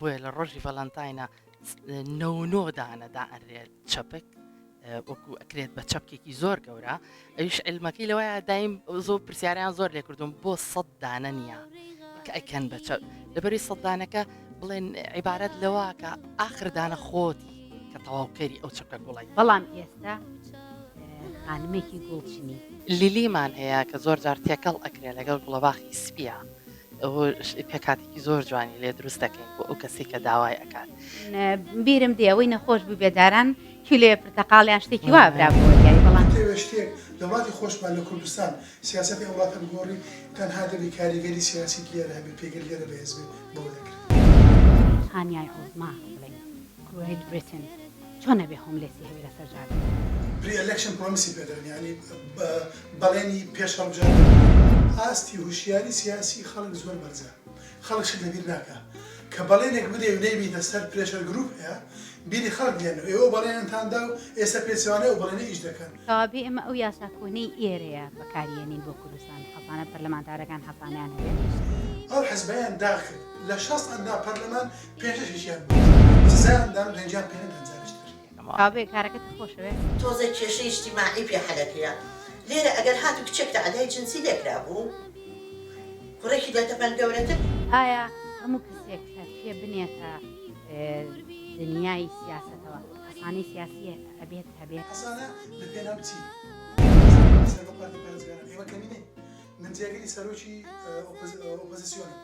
بۆیە لە ڕۆژی ڤالانتاینە 99 دانە دائەنرێت چەپک وەکو ئەکرێت بە چەپکێکی زۆر گەورە ئەویش علمەکەی لەوەیە دایم زۆر پرسیاریان زۆر لێکردوم بۆ سەد دانە نییە کە ئەکەن بە چەپ لەبەری سەدانەکە بڵێن عیبارەت لەوە کە ئاخر دانە خۆتی کە تەواوکەری ئەو چەپکە گوڵی. بەڵام ئێستا خانمێکی گوڵچنی. لیلیمان هەیە کە زۆر جار تێکەڵ ئەکرێ لەگەڵ گوڵەباخی سپیە پێکهاتێکی زۆر جوانی لێ دروست دەکەین بۆ ئەو کەسەی کە داوای ئەکات. بیرم دێ ئەوەی نەخۆش بوو بێداران کیلۆیە پرتەقاڵ یان شتێکی وا برا بۆ دیاری بەڵام. دەتەوێ شتێک لە وڵاتی خۆشمان لە کوردستان سیاسەتی ئەم وڵاتە بگۆڕی تەنها دەبی کاریگەری سیاسیت لێرە هەبێ پێگەت لێرە بەهێز بێ بەوە دەکرێ. بریتانیای عوزما بڵێین Great Britain چۆن ئەبێ homeless ی هەبێ لەسەر جادە؟ Pre election promise ی پێ دەڵێن یانی بەڵێنی پێش هەڵبژاردن. ئاستی هوشیاری سیاسی خەڵک زۆر بەرزە خەڵک شت لەبیر ناکا کە بەڵێنێک بدەی و نەیبیتە سەر pressure group هەیە بیری خەڵک دێنەوە ئێوە بەڵێنتان دا و ئێستا پێچەوانەی ئەو بەڵێنە ئیش دەکەن. کەوابێ ئێمە ئەو یاسا کۆنەی ئێرەیە بەکاری یەنین بۆ کوردستان حەسانە پەرلەمانتارەکان حەسانەیان هەبێ. ئەو حزبەیان داخ کرد لە 60 ئەندام پەرلەمان پێنج شەشیان بوون سزایان دان و دەنگیان پێ نەدان جارێکی تر. کەوابێ کارەکەت خۆشەوێ. تۆزێک کێشەی ئیجتیماعی پێ حەلەکرا لێرە ئەگەر هاتوو کچێک تەعدای جنسی لێکرابوو کوڕێکی لە تەمەن گەورەتر. ئایا هەموو کەسێک کە پێ بنێتە دنیای سیاسەتەوە حەسانەی سیاسی ئەبێت هەبێت؟ حەسانە لە پێناو چی؟ سەر بە پارتی پارێزگاران ئێمە کەمینەین من جێگری سەرۆکی ئۆپۆزسیۆنم.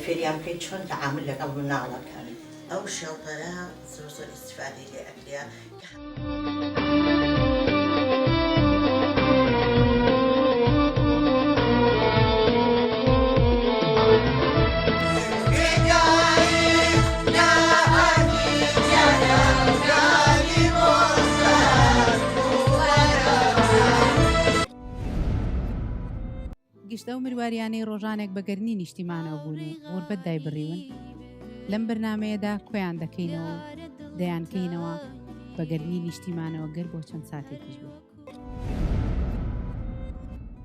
فێریان بکەی چۆن تەعامول لەگەڵ مناڵەکەن. ئەو shelter ە زۆر زۆر ئیستیفادەی لێ ئەکرێ کە. گشت ئەو مرواریانەی ڕۆژانێک بە گەرمی نیشتیمانەوە بوون و غوربەت دایبڕیون، لەم بەرنامەیەدا کۆیان دەکەینەوە و دەیانکەینەوە بە گەرمی نیشتیمانەوە گەر بۆ چەند ساتێکیش بێت.